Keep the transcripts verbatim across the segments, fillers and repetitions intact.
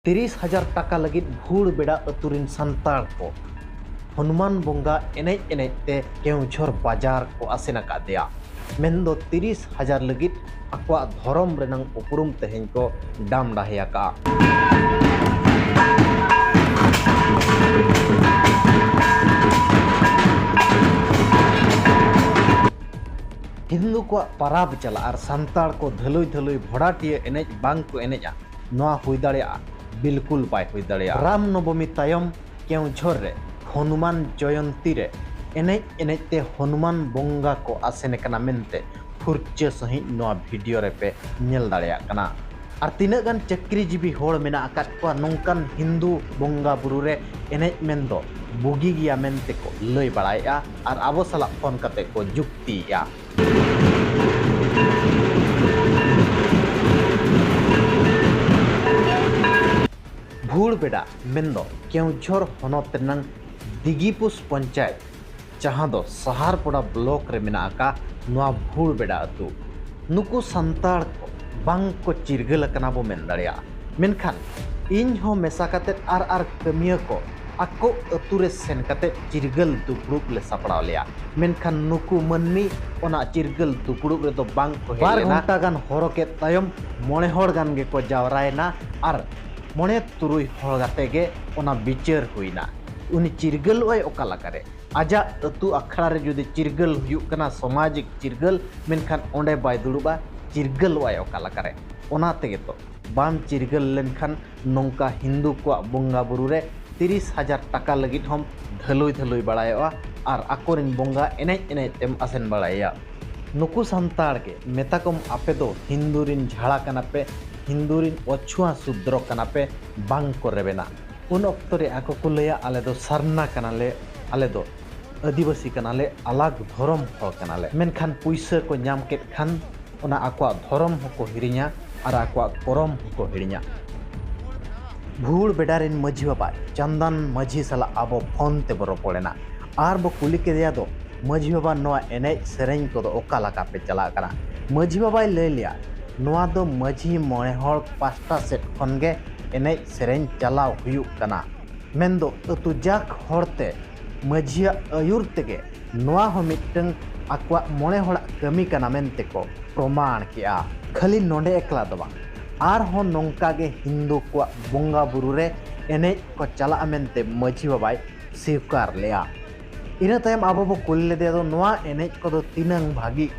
ᱛᱤᱨᱤᱥ ᱦᱟᱡᱟᱨ ᱴᱟᱠᱟ ᱞᱟᱹᱜᱤᱫ ᱵᱷᱩᱲ ᱵᱮᱰᱟ ᱟᱹᱛᱩ ᱨᱤᱱ ᱥᱟᱱᱛᱟᱲ ᱠᱚ ᱦᱚᱱᱩᱢᱟᱱ ᱵᱚᱸᱜᱟ ᱮᱱᱮᱡ ᱮᱱᱮᱡ ᱛᱮ ᱠᱮᱣᱡᱷᱚᱨ ᱵᱟᱡᱟᱨ ᱠᱚ ᱟᱥᱮᱱ ᱟᱠᱟᱫᱮᱭᱟ᱾ ᱢᱮᱱᱫᱚ ᱛᱤᱨᱤᱥ ᱦᱟᱡᱟᱨ ᱞᱟᱹᱜᱤᱫ ᱟᱠᱚᱣᱟᱜ ᱫᱷᱚᱨᱚᱢ ᱨᱮᱱᱟᱝ ᱩᱯᱨᱩᱢ ᱛᱮᱦᱮᱧ ᱠᱚ ᱰᱟᱢ ᱰᱟᱦᱮ ᱟᱠᱟᱫᱼᱟ᱾ ᱦᱤᱱᱫᱩ ᱠᱚᱣᱟᱜ ᱯᱟᱨᱟᱵᱽ ᱪᱟᱞᱟᱜ ᱟᱨ ᱥᱟᱱᱛᱟᱲ ᱠᱚ ᱫᱷᱟᱹᱞᱩᱭ ᱫᱷᱟᱹᱞᱩᱭ ᱵᱷᱚᱲᱟᱴᱤᱭᱟᱹ ᱮᱱᱮᱡ ᱵᱟᱝ ᱠᱚ ᱮᱱᱮᱡᱼᱟ, ᱱᱚᱣᱟ ᱦᱩᱭ ᱫᱟᱲᱮᱭᱟᱜᱼᱟ? ᱵᱤᱞᱠᱩᱞ ᱵᱟᱭ ᱦᱩᱭ ᱫᱟᱲᱮᱭᱟᱜᱼᱟ᱾ ᱨᱟᱢ ᱱᱚᱵᱚᱢᱤ ᱛᱟᱭᱚᱢ ᱠᱮᱣᱡᱷᱚᱨ ᱨᱮ ᱦᱚᱱᱩᱢᱟᱱ ᱡᱚᱭᱚᱱᱛᱤ ᱨᱮ ᱮᱱᱮᱡ ᱮᱱᱮᱡ ᱛᱮ ᱦᱚᱱᱩᱢᱟᱱ ᱵᱚᱸᱜᱟ ᱠᱚ ᱟᱥᱮᱱ ᱟᱠᱟᱱᱟ ᱢᱮᱱᱛᱮ ᱯᱷᱩᱨᱪᱟᱹ ᱥᱟᱺᱦᱤᱡ ᱱᱚᱣᱟ ᱵᱷᱤᱰᱤᱭᱳ ᱨᱮᱯᱮ ᱧᱮᱞ ᱫᱟᱲᱮᱭᱟᱜ ᱠᱟᱱᱟ᱾ ᱟᱨ ᱛᱤᱱᱟᱹᱜ ᱜᱟᱱ ᱪᱟᱹᱠᱨᱤᱡᱤᱵᱤ ᱦᱚᱲ ᱢᱮᱱᱟᱜ ᱟᱠᱟᱫ ᱠᱚᱣᱟ ᱱᱚᱝᱠᱟᱱ ᱦᱤᱱᱫᱩ ᱵᱚᱸᱜᱟ ᱵᱩᱨᱩ ᱨᱮ ᱮᱱᱮᱡ ᱢᱮᱱ ᱫᱚ ᱵᱩᱜᱤ ᱜᱮᱭᱟ ᱢᱮᱱᱛᱮ ᱠᱚ ᱞᱟᱹᱭ ᱵᱟᱲᱟᱭᱮᱫᱼᱟ ᱟᱨ ᱟᱵᱚ ᱥᱟᱞᱟᱜ ᱯᱷᱳᱱ ᱠᱟᱛᱮ ᱠᱚ ᱡᱩᱠᱛᱤᱭᱮᱫᱼᱟ᱾ ᱵᱷᱩᱲ ᱵᱮᱰᱟ ᱢᱮᱱᱫᱚ ᱠᱮᱣᱡᱷᱚᱨ ᱦᱚᱱᱚᱛ ᱨᱮᱱᱟᱝ ᱫᱤᱜᱤᱯᱩᱥ ᱯᱚᱧᱪᱟᱭᱮᱛ, ᱡᱟᱦᱟᱸ ᱫᱚ ᱥᱟᱦᱟᱨᱯᱚᱲᱟ ᱵᱞᱚᱠ ᱨᱮ ᱢᱮᱱᱟᱜ ᱟᱠᱟᱫ ᱱᱚᱣᱟ ᱵᱷᱩᱲ ᱵᱮᱰᱟ ᱟᱹᱛᱩ᱾ ᱱᱩᱠᱩ ᱥᱟᱱᱛᱟᱲ ᱠᱚ ᱵᱟᱝ ᱠᱚ ᱪᱤᱨᱜᱟᱹᱞ ᱟᱠᱟᱱᱟ ᱵᱚ ᱢᱮᱱ ᱫᱟᱲᱮᱭᱟᱜᱼᱟ, ᱢᱮᱱᱠᱷᱟᱱ ᱤᱧ ᱦᱚᱸ ᱢᱮᱥᱟ ᱠᱟᱛᱮ ᱟᱨ ᱟᱨ ᱠᱟᱹᱢᱤᱭᱟᱹ ᱠᱚ ᱟᱠᱚ ᱟᱹᱛᱩ ᱨᱮ ᱥᱮᱱ ᱠᱟᱛᱮ ᱪᱤᱨᱜᱟᱹᱞ ᱫᱩᱯᱲᱩᱵ ᱞᱮ ᱥᱟᱯᱲᱟᱣ ᱞᱮᱭᱟ, ᱢᱮᱱᱠᱷᱟᱱ ᱱᱩᱠᱩ ᱢᱟᱹᱱᱢᱤ ᱚᱱᱟ ᱪᱤᱨᱜᱟᱹᱞ ᱫᱩᱯᱲᱩᱵ ᱨᱮᱫᱚ ᱵᱟᱝ ᱠᱚ ᱦᱮᱡ ᱵᱟᱨ ᱞᱮᱱᱟ᱾ ᱜᱷᱚᱱᱴᱟ ᱜᱟᱱ ᱦᱚᱨᱚ ᱠᱮᱫ ᱛᱟᱭᱚᱢ ᱢᱚᱬᱮ ᱦᱚᱲ ᱜᱟᱱ ᱜᱮᱠᱚ ᱡᱟᱣᱨᱟᱭᱮᱱᱟ ᱟᱨ ᱢᱚᱬᱮ ᱛᱩᱨᱩᱭ ᱦᱚᱲ ᱟᱛᱮ ᱜᱮ ᱚᱱᱟ ᱵᱤᱪᱟᱹᱨ ᱦᱩᱭᱱᱟ᱾ ᱩᱱᱤ ᱪᱤᱨᱜᱟᱹᱞᱚᱜ ᱟᱭ ᱚᱠᱟ ᱞᱮᱠᱟᱨᱮ? ᱟᱡᱟᱜ ᱟᱹᱛᱩ ᱟᱠᱷᱲᱟ ᱨᱮ ᱡᱩᱫᱤ ᱪᱤᱨᱜᱟᱹᱞ ᱦᱩᱭᱩᱜ ᱠᱟᱱᱟ, ᱥᱟᱢᱟᱡᱤᱠ ᱪᱤᱨᱜᱟᱹᱞ, ᱢᱮᱱᱠᱷᱟᱱ ᱚᱸᱰᱮ ᱵᱟᱭ ᱫᱩᱲᱩᱵᱼᱟ, ᱪᱤᱨᱜᱟᱹᱞᱚᱜ ᱟᱭ ᱚᱠᱟ ᱞᱮᱠᱟᱨᱮ? ᱚᱱᱟ ᱛᱮᱜᱮ ᱛᱚ ᱵᱟᱢ ᱪᱤᱨᱜᱟᱹᱞ ᱞᱮᱱᱠᱷᱟᱱ ᱱᱚᱝᱠᱟ ᱦᱤᱱᱫᱩ ᱠᱚᱣᱟᱜ ᱵᱚᱸᱜᱟ ᱵᱩᱨᱩ ᱨᱮ ᱛᱤᱨᱤᱥ ᱦᱟᱡᱟᱨ ᱴᱟᱠᱟ ᱞᱟᱹᱜᱤᱫ ᱦᱚᱸᱢ ᱫᱷᱟᱹᱞᱩᱭ ᱫᱷᱟᱹᱞᱩᱭ ᱵᱟᱲᱟᱭᱚᱜᱼᱟ ᱟᱨ ᱟᱠᱚᱨᱮᱱ ᱵᱚᱸᱜᱟ ᱮᱱᱮᱡ ᱮᱱᱮᱡ ᱛᱮᱢ ᱟᱥᱮᱱ ᱵᱟᱲᱟᱭᱮᱭᱟ᱾ ᱱᱩᱠᱩ ᱥᱟᱱᱛᱟᱲ ᱜᱮ ᱢᱮᱛᱟ ᱠᱚᱢ, ᱟᱯᱮ ᱫᱚ ᱦᱤᱱᱫᱩ ᱨᱤᱱ ᱡᱷᱟᱲᱟ ᱠᱟᱱᱟ ᱯᱮ, ᱦᱤᱱᱫᱩ ᱨᱤᱱ ᱚᱪᱷᱩᱣᱟ ᱥᱩᱫᱽᱨᱚ ᱠᱟᱱᱟ ᱯᱮ, ᱵᱟᱝ ᱠᱚ ᱨᱮᱵᱮᱱᱟ᱾ ᱩᱱ ᱚᱠᱛᱚ ᱨᱮ ᱟᱠᱚ ᱠᱚ ᱞᱟᱹᱭᱟ, ᱟᱞᱮ ᱫᱚ ᱥᱟᱨᱱᱟ ᱠᱟᱱᱟᱞᱮ, ᱟᱞᱮ ᱫᱚ ᱟᱹᱫᱤᱵᱟᱹᱥᱤ ᱠᱟᱱᱟᱞᱮ, ᱟᱞᱟᱜᱽ ᱫᱷᱚᱨᱚᱢ ᱦᱚᱲ ᱠᱟᱱᱟᱞᱮ᱾ ᱢᱮᱱᱠᱷᱟᱱ ᱯᱩᱭᱥᱟᱹ ᱠᱚ ᱧᱟᱢ ᱠᱮᱫ ᱠᱷᱟᱱ ᱚᱱᱟ ᱟᱠᱚᱣᱟᱜ ᱫᱷᱚᱨᱚᱢ ᱦᱚᱸᱠᱚ ᱦᱤᱲᱤᱧᱟ ᱟᱨ ᱟᱠᱚᱣᱟᱜ ᱠᱚᱨᱚᱢ ᱦᱚᱸᱠᱚ ᱦᱤᱲᱤᱧᱟ᱾ ᱵᱷᱩᱲ ᱵᱮᱰᱟ ᱨᱮᱱ ᱢᱟᱹᱡᱷᱤ ᱵᱟᱵᱟ ᱪᱟᱱᱫᱟᱱ ᱢᱟᱹᱡᱷᱤ ᱥᱟᱞᱟᱜ ᱟᱵᱚ ᱯᱷᱳᱱ ᱛᱮᱵᱚ ᱨᱚᱯᱚᱲ ᱮᱱᱟ ᱟᱨ ᱵᱚ ᱠᱩᱞᱤ ᱠᱮᱫᱮᱭᱟ ᱫᱚ, ᱢᱟᱹᱡᱷᱤ ᱵᱟᱵᱟ, ᱱᱚᱣᱟ ᱮᱱᱮᱡ ᱥᱮᱨᱮᱧ ᱠᱚᱫᱚ ᱚᱠᱟ ᱞᱮᱠᱟ ᱯᱮ ᱪᱟᱞᱟᱜ ᱠᱟᱱᱟ? ᱢᱟᱹᱡᱷᱤ ᱵᱟᱵᱟᱭ ᱞᱟᱹᱭ ᱞᱮᱭᱟ, ᱱᱚᱣᱟ ᱫᱚ ᱢᱟᱹᱡᱷᱤ ᱢᱚᱬᱮ ᱦᱚᱲ ᱯᱟᱥᱴᱟ ᱥᱮᱫ ᱠᱷᱚᱱ ᱜᱮ ᱮᱱᱮᱡ ᱥᱮᱨᱮᱧ ᱪᱟᱞᱟᱣ ᱦᱩᱭᱩᱜ ᱠᱟᱱᱟ᱾ ᱢᱮᱱᱫᱚ ᱟᱹᱛᱩ ᱡᱟᱠ ᱦᱚᱲᱛᱮ ᱢᱟᱹᱡᱷᱤᱭᱟᱜ ᱟᱹᱭᱩᱨ ᱛᱮᱜᱮ ᱱᱚᱣᱟ ᱦᱚᱸ ᱢᱤᱫᱴᱟᱝ ᱟᱠᱚᱣᱟᱜ ᱢᱚᱬᱮ ᱦᱚᱲᱟᱜ ᱠᱟᱹᱢᱤ ᱠᱟᱱᱟ ᱢᱮᱱᱛᱮ ᱠᱚ ᱯᱨᱚᱢᱟᱬ ᱠᱮᱜᱼᱟ᱾ ᱠᱷᱟᱹᱞᱤ ᱱᱚᱰᱮ ᱮᱠᱞᱟ ᱫᱚ ᱵᱟᱝ, ᱟᱨᱦᱚᱸ ᱱᱚᱝᱠᱟ ᱜᱮ ᱦᱤᱱᱫᱩ ᱠᱚᱣᱟᱜ ᱵᱚᱸᱜᱟ ᱵᱩᱨᱩ ᱨᱮ ᱮᱱᱮᱡ ᱠᱚ ᱪᱟᱞᱟᱜᱼᱟ ᱢᱮᱱᱛᱮ ᱢᱟᱹᱡᱷᱤ ᱵᱟᱵᱟᱭ ᱥᱤᱠᱟᱨ ᱞᱮᱜᱼᱟ᱾ ᱤᱱᱟᱹ ᱛᱟᱭᱚᱢ ᱟᱵᱚ ᱵᱚ ᱠᱩᱞᱤ ᱞᱮᱫᱮᱭᱟ ᱫᱚ, ᱱᱚᱣᱟ ᱮᱱᱮᱡ ᱠᱚᱫᱚ ᱛᱤᱱᱟᱹᱝ ᱵᱷᱟᱹᱜᱤ?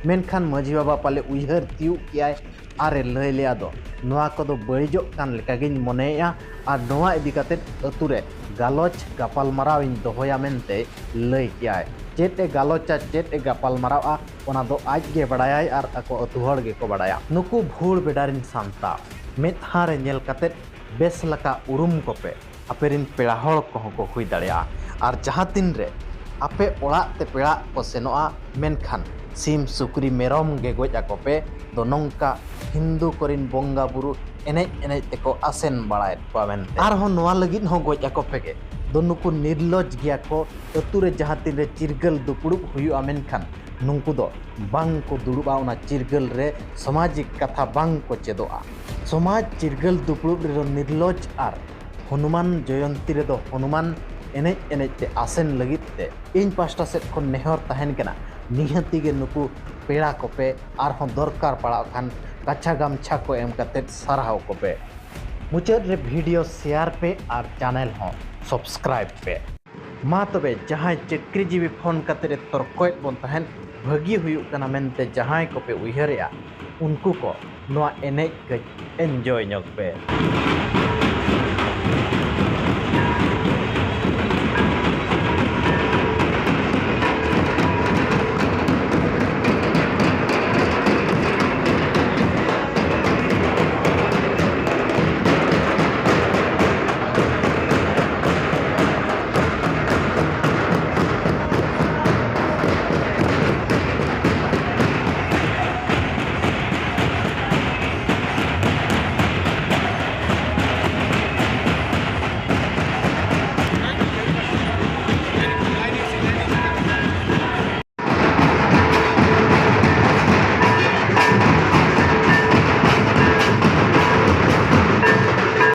ᱢᱮᱱᱠᱷᱟᱱ ᱢᱟᱹᱡᱷᱤ ᱵᱟᱵᱟ ᱯᱟᱞᱮ ᱩᱭᱦᱟᱹᱨ ᱛᱤᱭᱩᱜ ᱠᱮᱜᱼᱟᱭ ᱟᱨᱮ ᱞᱟᱹᱭ ᱞᱮᱜᱼᱟ ᱫᱚ, ᱱᱚᱣᱟ ᱠᱚᱫᱚ ᱵᱟᱹᱲᱤᱡᱚᱜ ᱠᱟᱱ ᱞᱮᱠᱟᱜᱤᱧ ᱢᱚᱱᱮᱭᱮᱜᱼᱟ ᱟᱨ ᱱᱚᱣᱟ ᱤᱫᱤ ᱠᱟᱛᱮ ᱟᱹᱛᱩ ᱨᱮ ᱜᱟᱞᱚᱪ ᱜᱟᱯᱟᱞᱢᱟᱨᱟᱣ ᱤᱧ ᱫᱚᱦᱚᱭᱟ ᱢᱮᱱᱛᱮ ᱞᱟᱹᱭ ᱠᱮᱜᱼᱟᱭ᱾ ᱪᱮᱫ ᱮ ᱜᱟᱞᱚᱪᱟ, ᱪᱮᱫ ᱮ ᱜᱟᱯᱟᱞᱢᱟᱨᱟᱣᱟ, ᱚᱱᱟ ᱫᱚ ᱟᱡ ᱜᱮ ᱵᱟᱲᱟᱭᱟᱭ ᱟᱨ ᱟᱠᱚ ᱟᱹᱛᱩ ᱦᱚᱲ ᱜᱮᱠᱚ ᱵᱟᱲᱟᱭᱟ᱾ ᱱᱩᱠᱩ ᱵᱷᱩᱲ ᱵᱮᱰᱟ ᱨᱤᱱ ᱥᱟᱱᱛᱟᱲ ᱢᱮᱫᱦᱟ ᱨᱮ ᱧᱮᱞ ᱠᱟᱛᱮ ᱵᱮᱥ ᱞᱮᱠᱟ ᱩᱨᱩᱢ ᱠᱚᱯᱮ᱾ ᱟᱯᱮ ᱨᱤᱱ ᱯᱮᱲᱟ ᱦᱚᱲ ᱠᱚᱦᱚᱸ ᱠᱚ ᱦᱩᱭ ᱫᱟᱲᱮᱭᱟᱜᱼᱟ᱾ ᱟᱨ ᱡᱟᱦᱟᱸ ᱛᱤᱱ ᱨᱮ ᱟᱯᱮ ᱚᱲᱟᱜ ᱛᱮ ᱯᱮᱲᱟ ᱠᱚ ᱥᱮᱱᱚᱜᱼᱟ, ᱢᱮᱱᱠᱷᱟᱱ ᱥᱤᱢ ᱥᱩᱠᱨᱤ ᱢᱮᱨᱚᱢ ᱜᱮ ᱜᱚᱡ ᱟᱠᱚ ᱯᱮ᱾ ᱫᱚ ᱱᱚᱝᱠᱟ ᱦᱤᱱᱫᱩ ᱠᱚᱨᱤᱱ ᱵᱚᱸᱜᱟ ᱵᱩᱨᱩ ᱮᱱᱮᱡ ᱮᱱᱮᱡ ᱛᱮᱠᱚ ᱟᱥᱮᱱ ᱵᱟᱲᱟᱭᱮᱫ ᱠᱚᱣᱟ ᱢᱮᱱᱛᱮ᱾ ᱟᱨᱦᱚᱸ ᱱᱚᱣᱟ ᱞᱟᱹᱜᱤᱫ ᱦᱚᱸ ᱜᱚᱡ ᱟᱠᱚ ᱯᱮᱜᱮ᱾ ᱫᱚ ᱱᱩᱠᱩ ᱱᱤᱨᱞᱚᱡᱽ ᱜᱮᱭᱟ ᱠᱚ᱾ ᱟᱹᱛᱩ ᱨᱮ ᱡᱟᱦᱟᱸ ᱛᱤᱱ ᱨᱮ ᱪᱤᱨᱜᱟᱹᱞ ᱫᱩᱯᱲᱩᱵ ᱦᱩᱭᱩᱜᱼᱟ, ᱢᱮᱱᱠᱷᱟᱱ ᱱᱩᱠᱩ ᱫᱚ ᱵᱟᱝ ᱠᱚ ᱫᱩᱲᱩᱵᱼᱟ ᱚᱱᱟ ᱪᱤᱨᱜᱟᱹᱞ ᱨᱮ, ᱥᱟᱢᱟᱡᱤᱠ ᱠᱟᱛᱷᱟ ᱵᱟᱝ ᱠᱚ ᱪᱮᱫᱚᱜᱼᱟ᱾ ᱥᱚᱢᱟᱡᱽ ᱪᱤᱨᱜᱟᱹᱞ ᱫᱩᱯᱲᱩᱵ ᱨᱮᱫᱚ ᱱᱤᱨᱞᱚᱡᱽ ᱟᱨ ᱦᱚᱱᱩᱢᱟᱱ ᱡᱚᱭᱚᱱᱛᱤ ᱨᱮᱫᱚ ᱦᱚᱱᱩᱢᱟᱱ ᱮᱱᱮᱡ ᱮᱱᱮᱡ ᱛᱮ ᱟᱥᱮᱱ ᱞᱟᱹᱜᱤᱫ ᱛᱮ ᱤᱧ ᱯᱟᱥᱴᱟ ᱥᱮᱫ ᱠᱷᱚᱱ ᱱᱮᱦᱚᱨ ᱛᱟᱦᱮᱱ ᱠᱟᱱᱟ, ᱱᱤᱦᱟᱹᱛᱤ ᱜᱮ ᱱᱩᱠᱩ ᱯᱮᱲᱟ ᱠᱚᱯᱮ, ᱟᱨᱦᱚᱸ ᱫᱚᱨᱠᱟᱨ ᱯᱟᱲᱟᱜ ᱠᱷᱟᱱ ᱠᱟᱪᱷᱟ ᱜᱟᱢᱪᱷᱟ ᱠᱚ ᱮᱢ ᱠᱟᱛᱮ ᱥᱟᱨᱦᱟᱣ ᱠᱚᱯᱮ᱾ ᱢᱩᱪᱟᱹᱫ ᱨᱮ ᱵᱷᱤᱰᱤᱭᱳ ᱥᱮᱭᱟᱨ ᱯᱮ ᱟᱨ ᱪᱮᱱᱮᱞ ᱦᱚᱸ ᱥᱟᱵᱥᱠᱨᱟᱭᱤᱵ ᱯᱮ᱾ ᱢᱟ ᱛᱚᱵᱮ, ᱡᱟᱦᱟᱸᱭ ᱪᱟᱹᱠᱨᱤᱡᱤᱵᱤ ᱯᱷᱳᱱ ᱠᱟᱛᱮ ᱮ ᱛᱚᱨᱠᱚᱭᱮᱫ ᱵᱚᱱ ᱛᱟᱦᱮᱸᱫ, ᱵᱷᱟᱹᱜᱤ ᱦᱩᱭᱩᱜ ᱠᱟᱱᱟ ᱢᱮᱱᱛᱮ ᱡᱟᱦᱟᱸᱭ ᱠᱚᱯᱮ ᱩᱭᱦᱟᱹᱨᱮᱜᱼᱟ, ᱩᱱᱠᱩ ᱠᱚ ᱱᱚᱣᱟ ᱮᱱᱮᱡ ᱠᱟᱹᱡ ᱮᱱᱡᱚᱭ ᱧᱚᱜ ᱯᱮ᱾